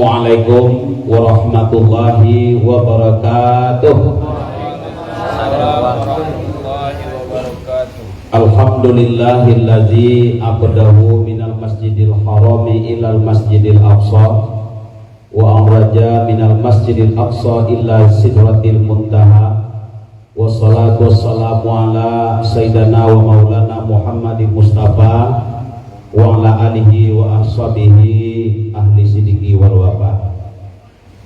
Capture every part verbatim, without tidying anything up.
Assalamualaikum warahmatullahi wabarakatuh. Alhamdulillahillazi abdahu minal masjidil harami ilal masjidil aqsa, wa amraja minal masjidil aqsa illa sidratil muntaha. Wassalatu wassalamu ala sayyidina wa maulana Muhammadin Mustafa wa ala alihi wa ashabihi ahli sidiki wal wafa.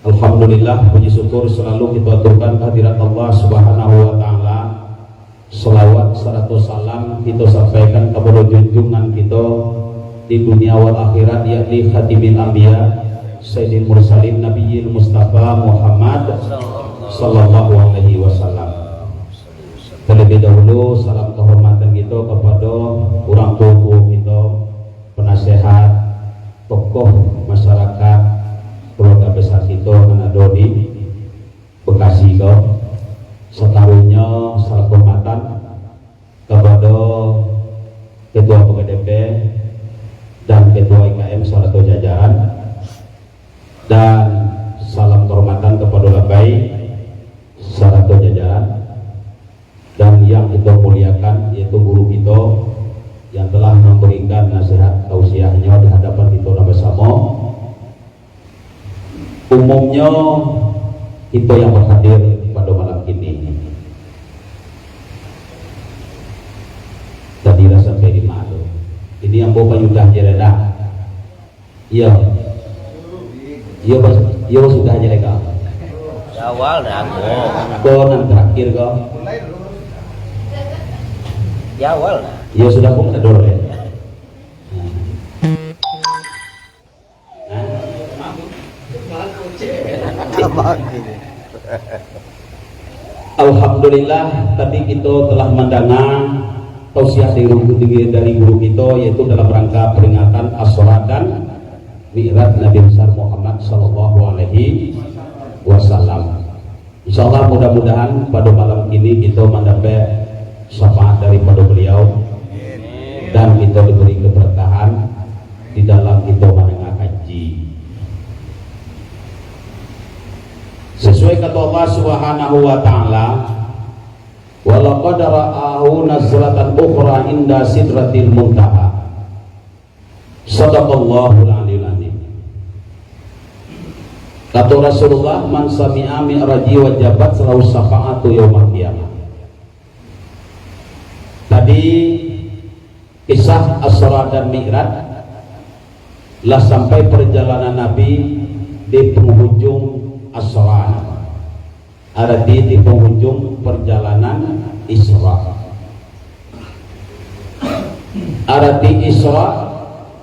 Alhamdulillah, puji syukur selalu kita aturkan kehadirat Allah Subhanahu wa Ta'ala. Salawat sarato salam kita sampaikan kepada junjungan kita di dunia wal akhirat, yakni Khatimil Anbiya, Sayyidil Mursalin, Nabiyil Mustafa Muhammad sallallahu alaihi wasallam. Terlebih dahulu, salam kehormatan kita kepada orang tua-tua kita, penasehat, tokoh masyarakat, keluarga besar kita nan ado di Bekasi ko. Sataruihnyo, salam kehormatan kepada Ketua P K D P dan Ketua I K M sarato jajaran. Dan salam kehormatan kepada Labai sarato jajaran, dan yang kita muliakan, yaitu guru kita yang telah memberikan nasihat tausiahnyo di hadapan kita nan basamo. Umumnyo, kita yang berhadir pada malam kini, tadi lah sampai di ma tu. Ini ambo panyudah je lah dah. Iyo. Iyo, bos. Iyo, bos, sudah aja leka. Di awal dah, ko. Ko nan terakhir ko. Di awal dah. Iyo, sudah pun ada ya. Nah. Nah. Alhamdulillah, tadi kita telah mandanga tausiah dari guru, dari guru kita, yaitu dalam rangka peringatan Asra dan Mi'raj Nabi besar Muhammad sallallahu alaihi wasallam. Insyaallah, mudah-mudahan pada malam ini kita mandapek syafaat daripada beliau dan kita diberi keberkahan di dalam kita mandanga kaji. Sesuai kata Allah Subhanahu wa Ta'ala, "Wa laqad ra'ahu nazlatan ukhra inda sidratil muntaha." Sadaqallahul aliyul azim. Kata Rasulullah, "Man sami'a mi'raji wajabat lahu syafa'atu yaumal qiyamah." Tadi kisah Asra dan Mi'raj, lah sampai perjalanan Nabi di penghujung Asra, arati di penghujung perjalanan Isra. Arati Isra,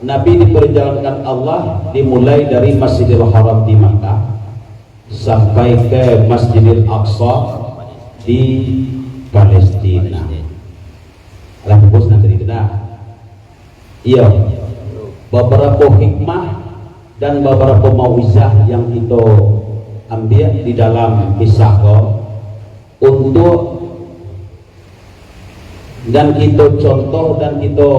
Nabi diperjalankan Allah dimulai dari Masjidil Haram di Makkah sampai ke Masjidil Aqsa di Palestina. Alah, fokus nanti kita. Iyo, beberapa hikmah dan beberapa mauizah yang kita ambil di dalam kisah ko untuk dan kita contoh dan kita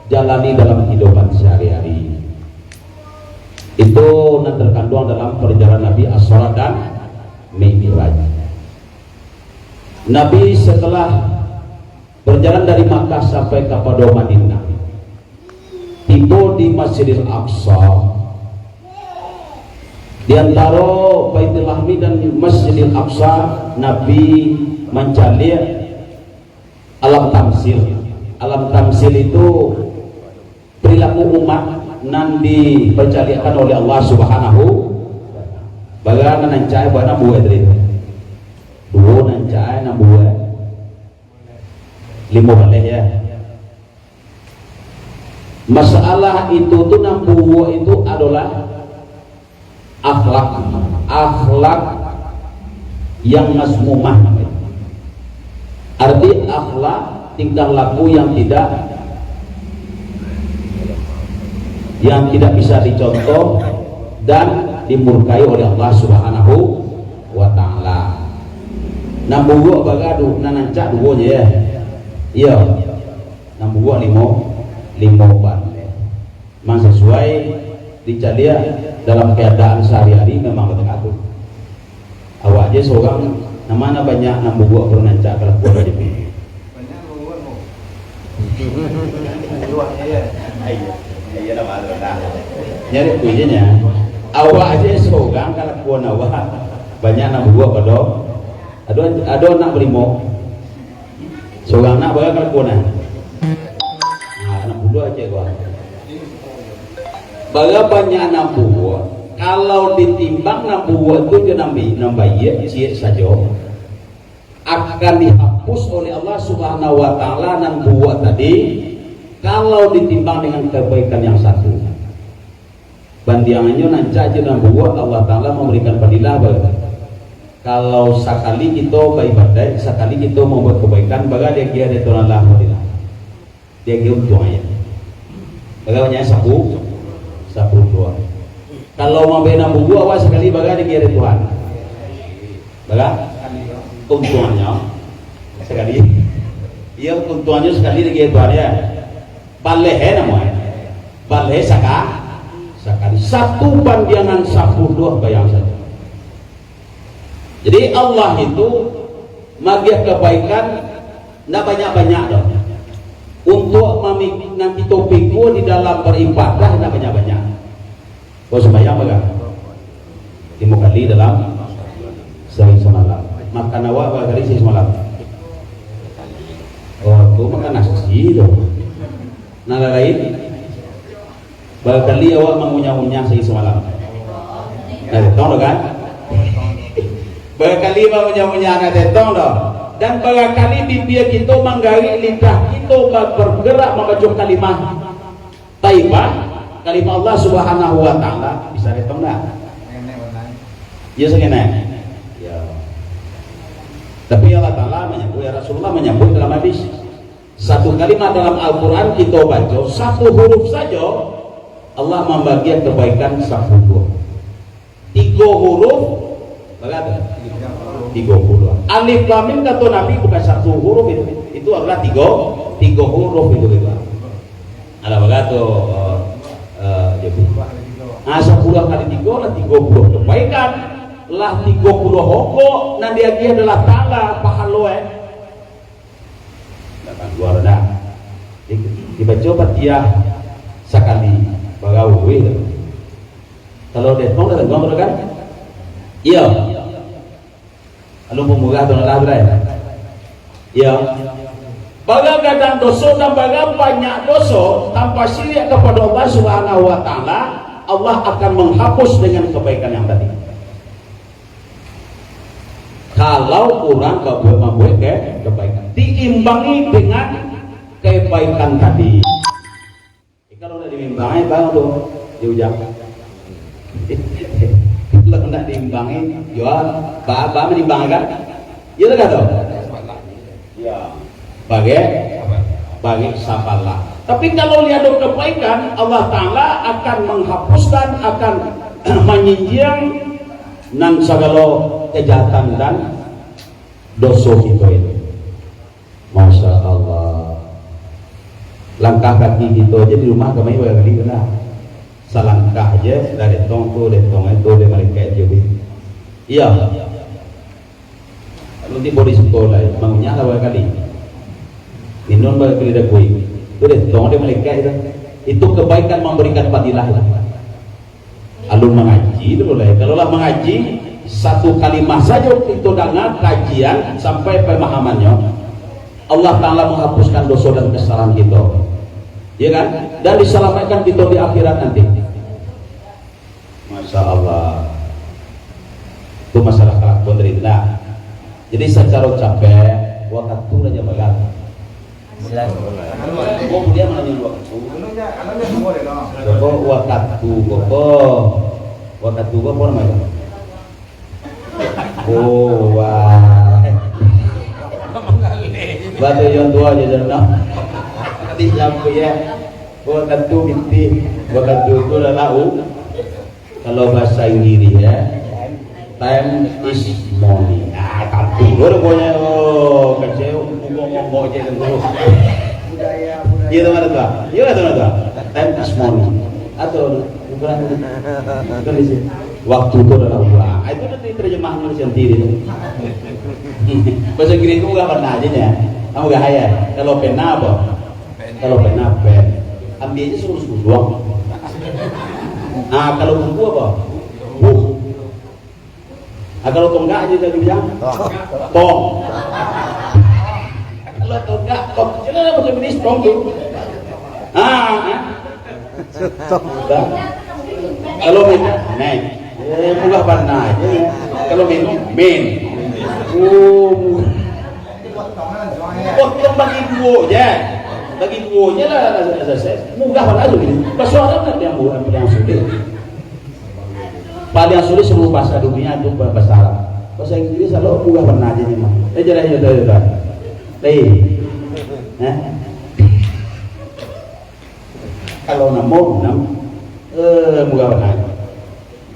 jalani dalam kehidupan sehari-hari. Itu nan terkandung dalam perjalanan Nabi Asra dan Mi'raj. Nabi setelah berjalan dari Makkah sampai kepada Madinah, tibo di Masjidil Aqsa. Di antaro Baitul Lahmi dan Masjidil Aqsa, Nabi mancaliak alam tamsil. Alam tamsil itu perilaku umat nan dipercaliakkan oleh Allah Subhanahu. Bagana nan rancak, bagana nan buek tadi tu. Duo nan rancak, nan buek. Limo baleh, ya. Masalah itu tu, nan buruak itu adolah akhlak, akhlak yang mazmumah. Arti akhlak, tingkah laku yang tidak, yang tidak bisa dicontoh dan dimurkai oleh Allah Subhanahu wa Ta'ala. Nan buruak bagana, nan rancak duo je, ya. Iyo. Nan buruak limo, limo baleh. Memang sesuai Dicaliak dalam keadaan sehari-hari memang batangah tu. Awak je sorang, nama nan banyak nan buruak baru rancak kalakuan tadi. Nyari kuinya, awak je sorang kalakuan awak banyak nan buruak pado. Ado, ado anak balimo. Sorang anak bara kalakuan? Nah, anak buruak aja gua. Bara banyak nan buruak, kalau ditimbang nan buruak tu jo nan bi-, nan baiak, ciek sajo, akan dihapus oleh Allah Subhanahu wa Ta'ala nan buruak tadi, kalau ditimbang dengan kebaikan yang satu. Bandiangannyo, nan ciek jo nan buruak, Allah Ta'ala mambarikan padilah ba-, kalau sakali kito baibadat, sakali kito mambuek kabaikan, bara diagiah dek Tuhan Allah padilah. Diagiah untuang aja. Bara banyak? Sapu-, sapuluah. Kalau mambuek nan buruak, awak sakali bara diagiah dek Tuhan? Bara? Untuangannyo sakali. Iyo, untuangannyo sakali diagiah Tuhan, yo. Baleh, eh, namo, eh. Baleh saka-, sakali. Satu bandiangan sapuluah, bayang sajo. Jadi, Allah itu magiah kabaikan ndak banyak-banyak doh. Untuak mami-, nan kito pikua di dalam baribadah ndak banyak-banyak. Kau sumbayang bara? Limo kali dalam sahari samalam. Makan awak bara kali sahari samalam? Oh, tu makan nasi tu. Nan lain? Bara kali awak mangunyah-unyah sahari samalam? Nah, tong tu kan? Bara kali mangunyah-unyah, nah, tong tu. Dan bara kali bibia kito manggarik, lidah kito ba-, bergerak mambaco kalimah Thayyibah, kalimah Allah Subhanahu wa Ta'ala, bisa dietong dak? Iyo, saketek. Iyo. Tapi Allah Ta'ala manyabuik, Rasulullah manyabuik dalam hadis, satu kalimah dalam Al-Quran kito baco, satu huruf sajo, Allah mambagian kebaikan sapuluah. Tigo huruf, bara tu? Tigo puluah. Alif lam mim, kato Nabi, bukan satu huruf itu. Itu adalah tigo, tigo huruf itu, gitu. Alah, bara tu, eh, eh, jadi. Ah, sapuluah kali tigo lah tigo puluah kebaikan. Lah tigo puluah hongko, nan diagiah adalah pala, pahalo, eh. Dak kaluar dah. Di-, dibaco Fatihah sakali, bara weh tu. Kalau dietong dah tangguang tu kan? Iyo. Lalu pemurah tu lah, bro. Iyo. Bara gadang doso dan bara banyak doso, tanpa syirik kapado Allah Subhanahu wa Ta'ala, Allah akan menghapus dengan kebaikan yang tadi. Kalau urang babuek, mambuek ke-, kebaikan, diimbangi dengan kebaikan tadi. Eh, kalau nak diimbangi, bang tu, di ujang. Kalau nak diimbangi, yo, ba-, ba-, menimbang kan? Iyo, tak tu? Ya. Bagi, bagi sabalah. Tapi kalau dia ada kebaikan, Allah Ta'ala akan menghapuskan, akan menyinjing nan sagalo kejahatan dan doso kito ini. Masya Allah. Langkah kaki kito aja di rumah kami bara kali tu nah. Salangkah aja dari tong tu, dari tong itu, dari malaikat je. Iya. Lalu tibo di sikolah, mangunyah lah bara kali. Minum bara kali dah kuih. Tu dari tong, dari malaikat itu. Itu kebaikan memberikan fadilah. Alun mangaji dulu lai. Kalau lah mangaji, satu kalimah sajo kito danga kajian sampai pemahamannyo, Allah Ta'ala menghapuskan doso dan kesalahan kito. Ya kan? Dan diselamatkan kito di akhirat nanti. Masya Allah. Itu masalah kelakuan dari nah. Jadi, secara capek, waktu lah jam berapa? Silakan. Kok buliah mananyo waktu? Kok waktu, kok? Waktu, kok, apa namanya? Oh, wah. Batu yang tua aja, jangan. Nanti sampai ya. Waktu binti, waktu itu lah tahu. Kalau bahasa Inggris, ya, time is money. Ah, kampung tu pokoknya. Oh, kecil, ngomong-ngomong je dulu. Iya, teman-teman. Iya, teman-teman. Time is money. Atau Waktu tu adalah uang. Ah, itu nanti terjemahnya oleh Shanti dia. Bahasa Inggris tu murah bana aja nya. Kamu gak ya? Kalau pena apa? Kalau pena pen. Ambil aja suruh suruh doang. Ah, kalau buku apa? Buh. Ah, kalau tonggak aja tadi bilang. Tong. Kalau tonggak, tong. Jangan bahasa Inggris tong tu. Ah, ah. Dah. Kalau minum, naik. Eh, murah bana aja. Kalau minum, min. Oh, murah. Potong bagi duo je. Bagi duo je lah, lah, lah, lah, lah. Murah bana tu. Bahasa Arab kan yang murah, yang sulit. Paling sulit seluruh bahasa dunia tu bahasa Arab. Bahasa Inggris kalau murah bana aja ni mah. Eh, jelas, jelas, jelas. Eh. Eh? Kalau namo, nam, eh, murah bana.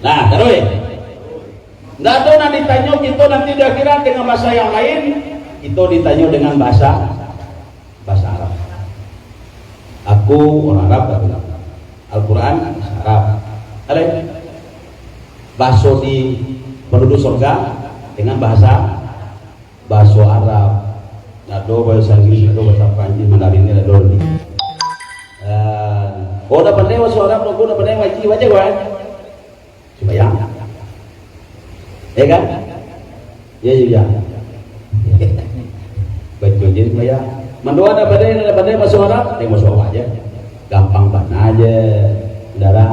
Nah, taruih. Ndak ado nan ditanyo kito nanti di akhirat dengan bahasa yang lain, kito ditanyo dengan bahasa, bahasa Arab. Aku orang Arab, kata Nabi. Al-Quran bahasa Arab. Alai, bahaso di penduduk surga dengan bahasa, bahaso Arab. Ndak ado bahasa Inggris, ndak ado bahasa Prancis, Mandarin, ndak ado lagi. Ah, oh, ndak pandai bahaso Arab, ndak pandai ngaji, baco, kan? Sumbayang. Ya kan? Ya, ya, ya. Baco je sumbayang. Mandua ndak pandai, ndak pandai bahaso Arab, tengok bahaso awak je. Gampang bana je, saudara.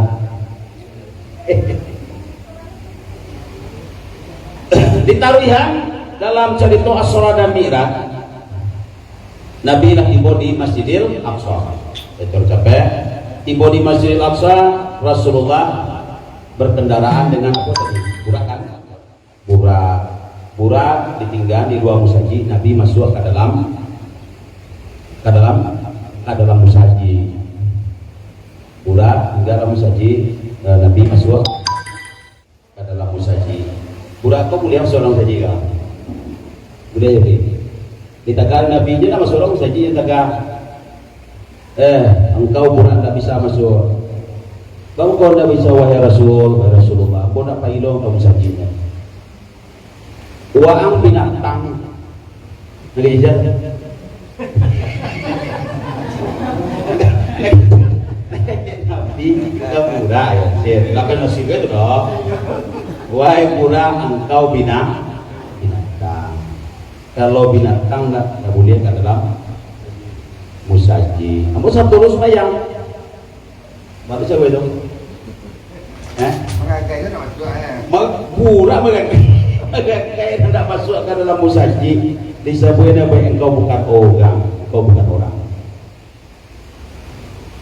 Ditaruihan dalam carito Isra dan Mi'raj, Nabi lah tibo di Masjidil Aqsa. Itu capek. Tibo di Masjidil Aqsa, Rasulullah berkendaraan dengan apa tadi? Burak, kan? Burak. Burak ditingga di lua musajik, Nabi masuak ka dalam, ka dalam, ka dalam musajik. Burak tingga dalam musajik, eh, Nabi masuak ka dalam musajik. Burak ko buliah masuak dalam musajik ka? Buliah jadi. Ditaga Nabi je nak masuak dalam musajik, yang taga, "Eh, engkau Burak ndak bisa masuak." "Baa kok ndak bisa, wahai Rasul?" "Wahai Rasulullah, ambo ndak pai lo ka musajiknyo." Waang binatang. Lagi ijat. Nabi, ka Burak, ya, Sir. Lapan nasib itu doh. Wahai Burak, engkau binang-, binatang. Kalau binatang ndak, ndak buliah ka dalam musajik. Ambo satu sumbayang. Mati siapa itu? Eh? Manggagai tu nak masuk, eh? Ma-, Burak manggagai. Manggagai nak masuk ka dalam musajik. Disabuik Nabi, "Engkau bukan orang, engkau bukan orang."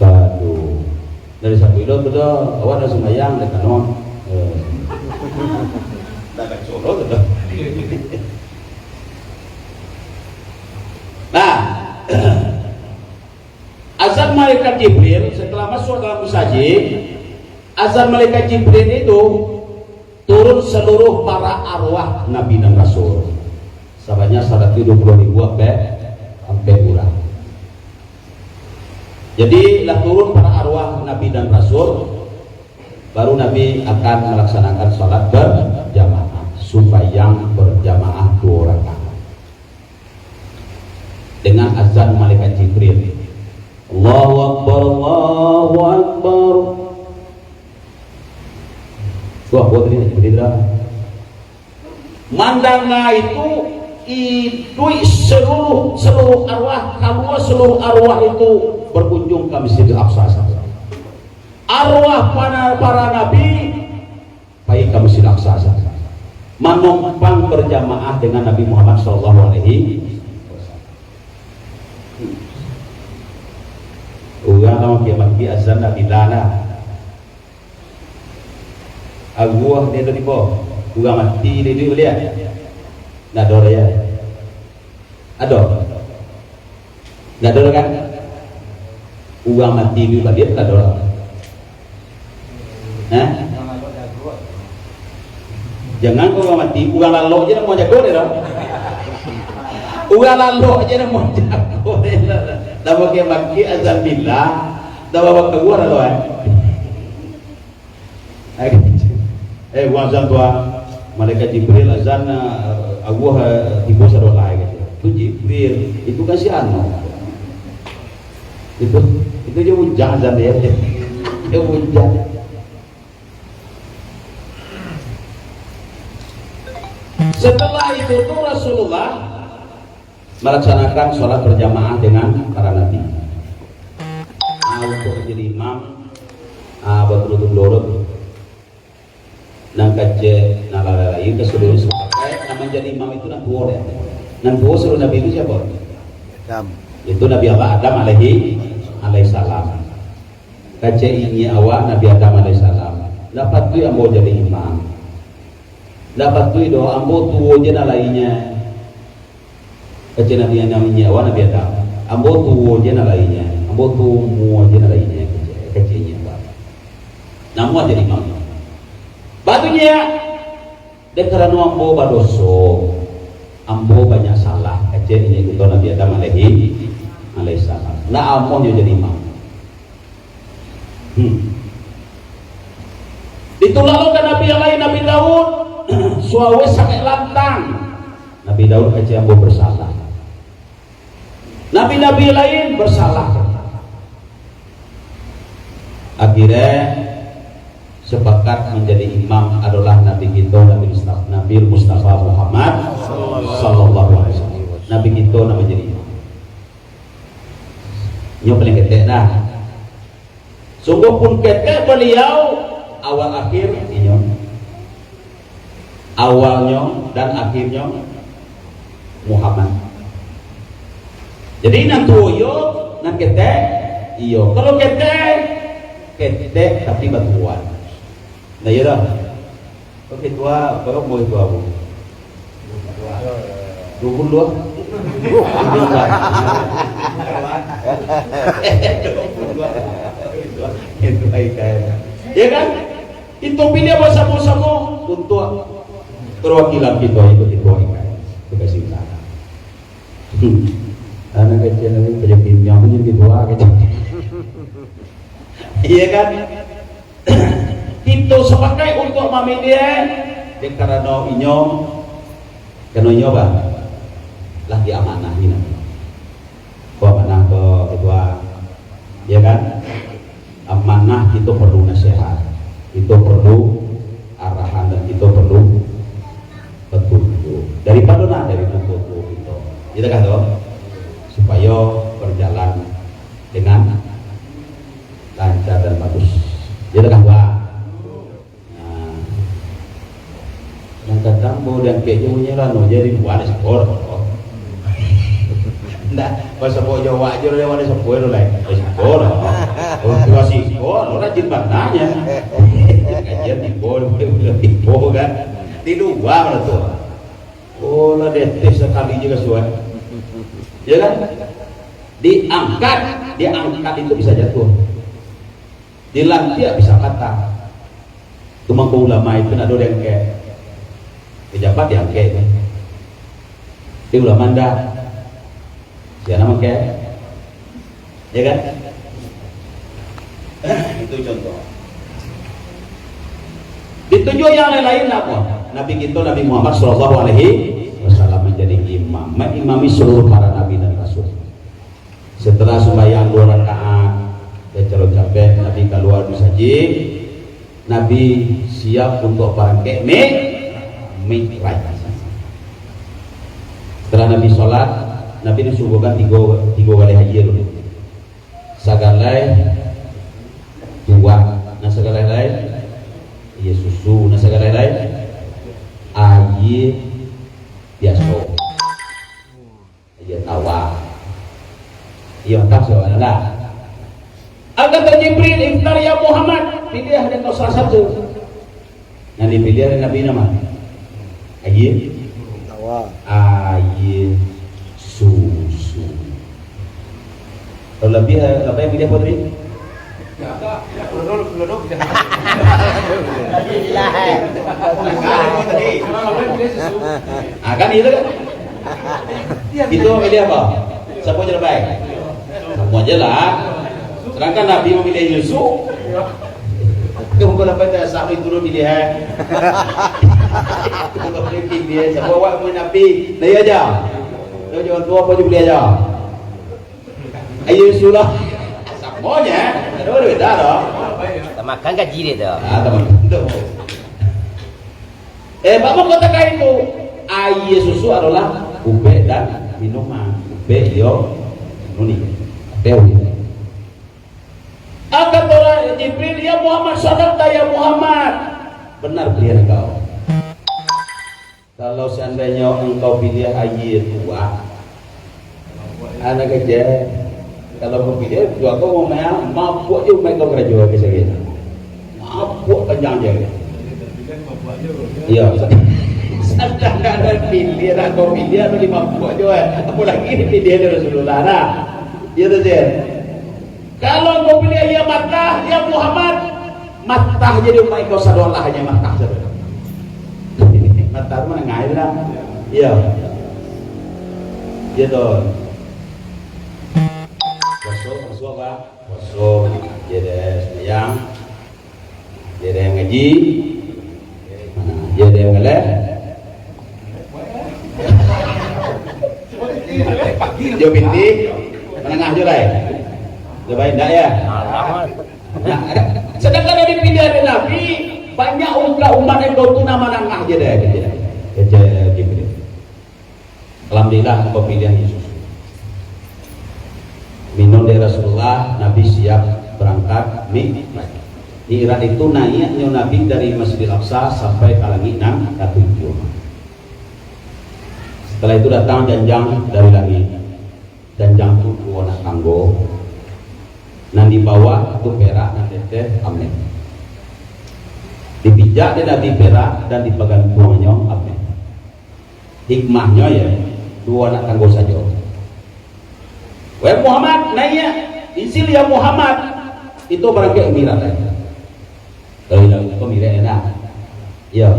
Aduh. Dari satu kilo tu dah, awak dah sumbayang, dah kanon. Eh. Dah tak solo tu dah. Nah. Azan malaikat Jibril, setelah masuk dalam musajik, azan malaikat Jibril itu turun seluruh para arwah Nabi dan Rasul. Sabanyak saratuih duo puluah ribu ampek, ampek urang. Jadi, lah turun para arwah Nabi dan Rasul, baru Nabi akan melaksanakan salat berjamaah, sumbayang berjamaah duo rakaat. Dengan azan malaikat Jibril. Allahu Akbar, Allahu Akbar. Wah, buat ini Jibril lah. Mandanga itu, iduik seluruh, seluruh arwah, kalua seluruh arwah itu berkunjung ka Masjidil Aqsa. Arwah para, para nabi pai ka Masjid Aqsa, manumpang berjamaah dengan Nabi Muhammad sallallahu alaihi wasallam. Urang lah maki-maki azan nak bila lah. Aguah dia tu tibo. Urang mati dia duit baliak. Nak ado raya. Ado? Ndak ado kan? Urang mati duit baliak, ndak ado lah. Hah? Jangan urang mati, urang lalok je namo jago dia lah. Urang lalok je namo jago dia lah. Dah pakai-pakai azan bila, dah bawa keluar lah, eh. Eh, eh, buang azan tu, ah. Malaikat Jibril azan, ah, aguah, ah, tibo sadolah, kecek. Tu Jibril, itu kan si Ano. Itu, itu je ujang azan dia. Dia ujang. Setelah itu tu Rasulullah melaksanakan sholat berjamaah dengan para nabi. Ah, untuk menjadi imam, ah, baturutan dua orang tu. Nan kecek, nan lain-lain, keseluruhan sepakat, nan menjadi imam itu nan tuo deh. Nan tuo sebelum Nabi itu siapa? Adam. Itu Nabi Allah Adam alaihi, alaihissalam. Kecek inyiak awak Nabi Adam alaihissalam. Ndak patuik ambo jadi imam. Ndak patuik doh, ambo tuo je nan lainnyo. Kecek Nabi Adam, inyiak awak Nabi Adam. Ambo tuo je nan lainnyo. Ambo tuo je nan lainnyo, kecek, kecek inyiak awak. Namuah jadi imam. Batunyo, dek karano ambo badoso, ambo banyak salah, kecek inyiak kito Nabi Adam alaihi, alaihissalam. Ndak amuahnyo jadi imam. Hmm. Ditulak lo ka nabi yang lain, Nabi Daud, suaro sangaik lantang. Nabi Daud kecek ambo bersalah. Nabi-nabi lain bersalah. Akhirnya sepakat menjadi imam adalah Nabi kita, Nabi Mustafa, Nabi Mustafa Muhammad sallallahu alaihi wasallam. Nabi kita nak menjadi imam. Nyo paling ketek dah. Sungguh pun ketek baliau, awal akhir inyo. Awalnyo dan akhirnyo Muhammad. Jadi nan tuo iyo, nan ketek iyo. Kalau ketek, ketek tapi batuan. Nah, iyo dah. Oke, tua, berapa umur tua, Bu? Dua puluh dua? Itu baik, kan? Ya kan? Itu pilih bersama-sama untuk perwakilan kita itu, itu baik, kan? Itu kasih utara. Hmm. Anak kecil ni kerja pinjam je gitu lah, kecil. Iya kan? Kito sapakai untuak mamiliah, dek karano inyo, karano inyo, bah, lah diamanahi, nah. Ko amanah ko ketua, ya kan? Amanah, kito perlu nasihat, kito perlu arahan, dan kito perlu petunjuk daripado nah, dari tuo-tuo kito. Gitu kan, toh? Supayo berjalan dengan lancar dan bagus. Gitu kan, Pak? Nah, kadang-kadang ambo diangkek je bunyi rano, jadi buah di sekolah. Ndak, pas ambo jawab je, dia mana sekolah tu, lai. Di sekolah. Oh, tua sekolah, rajin bananyo. Kajian tibo, tibo, tibo, kan. Di luar tu. Oh, lah detes sekali je kasuan. Ya kan? Diangkat, diangkat itu bisa jatuh. Dilantiak bisa patah. Tu mangko ulama itu ndak ado diangkek. Pejabat diangkek tu. Tapi ulama ndak. Sia nan mangkek. Ya kan? Itu contoh. Dituju yang lain-lain apo? Nabi kito Nabi Muhammad sallallahu alaihi wasallam manjadi imam, mangimami saluruh para nabi dan rasul. Setelah sumbayang duo rakaat, bacaro capek, Nabi kalua dari musajik, Nabi siap untuak barangkek mi-, mi'raj. Setelah Nabi salat, Nabi disuguahkan tigo, tigo galeh aia dulu. Sagaleh tuak, nan sagaleh lai aia susu, nan sagaleh lai aia biaso. Iyo, tawa. Iyo, entah siapa lah. Kata Jibril, "Ikhtar ya Muhammad, pilih dek kau salah satu." Nan dipilih dek Nabi nama? Aia? Tawa. Aia susu. Kalau lebih, eh, lebih pilih apa tadi? Ah, kan itu kan? Itu memilih apa? Siapa je terbaik? Semua je lah. Sedangkan Nabi memilih Yusuf. Tunggu lah, pai tasaik itu dulu pilih, eh. Pilih, eh. Siapa awak main api? Nah, iya aja. Yo, jangan tua apa je boleh aja. Ayo, sulah. Samonyo, eh. Ada beda dah. Tamakan gaji dia tu. Ah, tamakan tu. Eh, bak mangko takah itu, aia susu adolah ubek dan minuman. Ubek iyo nuni. Ubek iyo. Angkatolah Jibril, "Ya Muhammad, sadaqta ya Muhammad." Benar pilihan kau. Kalau seandainyo engkau piliah aia tuak, anak kecil, kalau kau piliah tuak, kau mau main, mabuak je main kau karajo ke sakit. Mabuak panjang je. Iyo. Sadang nak piliah, nak kau piliah tu dimabuak je, eh. Apolagi dipiliah dari Rasulullah, nah. Iyo tu, Jen. Kalau kau piliah aia matah, ya Muhammad, matah jadi umat kau sadolah aja, matah sadolah. Matah tu manangah aja lah. Iyo. Iyo tu. Puaso, puaso apa? Puaso, manangah aja deh, sumbayang. Dia ada yang ngaji, mana? Dia ada yang ngaleh. Dia pinti, menengah je lai. Dia baik ndak ya? Nah, sedangkan dari pinti ada Nabi, banyak umat yang kau tu nama nangah je deh, gitu ya. Kecil gitu. Alhamdulillah, engkau pilihan Yesus. Minum dari Rasulullah, Nabi siap berangkat Mi'raj. Mi'raj itu naiknyo Nabi dari Masjidil Aqsa sampai ka langik nan katujuah. Setelah itu datang janjang dari langit. Janjang tu duo nak tanggo. Nan di bawah tu perak, nan di ateh ameh. Dipijak dek Nabi perak dan dipagantuangnyo ameh. Hikmahnyo, ya, duo anak tanggo sajo. "Weh Muhammad, naiak, izin ya Muhammad." Itu barangkek Mi'raj lai. Kalau ilang ko Mi'raj enak. Iyo,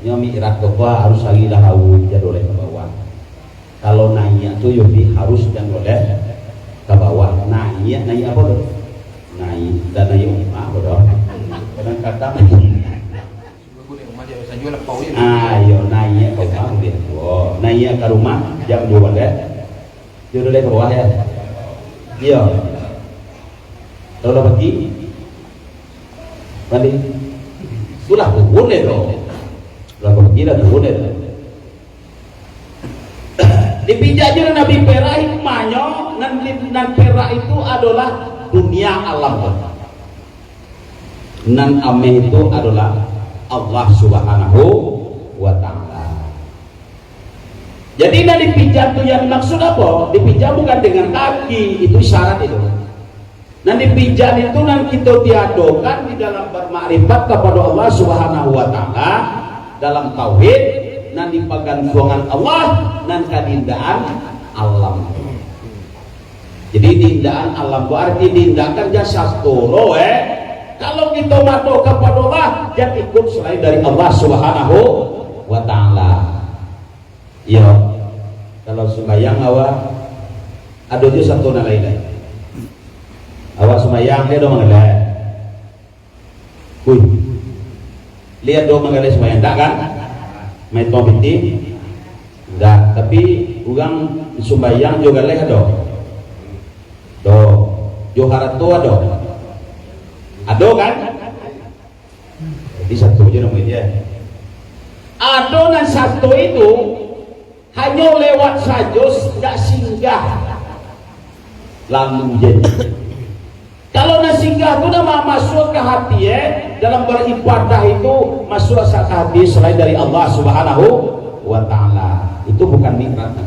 nyo Mi'raj ko harus ari lah awak jadoleh ka bawah. Kalau naiak tu yo bi harus jadoleh ka bawah. Naiak, naiak apo tu? Naiak, dan naiak umah apo tu? Kadang-kadang Ah, iyo, naiak ka rumah, buliah juo. Naiak ka rumah, jam duo baleh. Juo baleh ka bawah, ya. Iyo. Kalau lah pagi, balik. Sudah turun deh tu. Sudah pagi, dah turun deh tu. Dipijak juo Nabi perak, hikmahnyo, nan, nan perak itu adolah dunia alam. Nan ameh itu adolah Allah Subhanahu wa Ta'ala. Jadi, nan dipijak tu yang dimaksud apo? Dipijak bukan dengan kaki, itu isyarat itu. Nan dipijak itu nan kito tiadokan di dalam bermakrifat kapado Allah Subhanahu wa Ta'ala, dalam tauhid, nan dipagantuangan Allah, nan kadindaan alam. Jadi, diindaan alam tu arti diindahkan jasad tu lo, eh. Kalau kito mato kapado Allah, jan ikut selain dari Allah Subhanahu wa Ta'ala. Iyo, kalau sumbayang awak, ado juo sato nan lain lai. Awak sumbayang, dia ado mangaleh. Wih, liek do manggaleh sumbayang, ndak kan? Main tong pitih, ndak. Tapi urang sumbayang jo galeh ado? Do. Jo harato ado? Ado kan? Jadi sato je namonyo dia. Ado nan sato itu, hanyo lewat sajo, indak singgah. Lalu jadi. Kalau nan singgah tu nan ma-, masuak ka hati, eh, dalam baribadah itu masuak sa-, ka hati selain dari Allah Subhanahu wa Ta'ala. Itu bukan nikmat.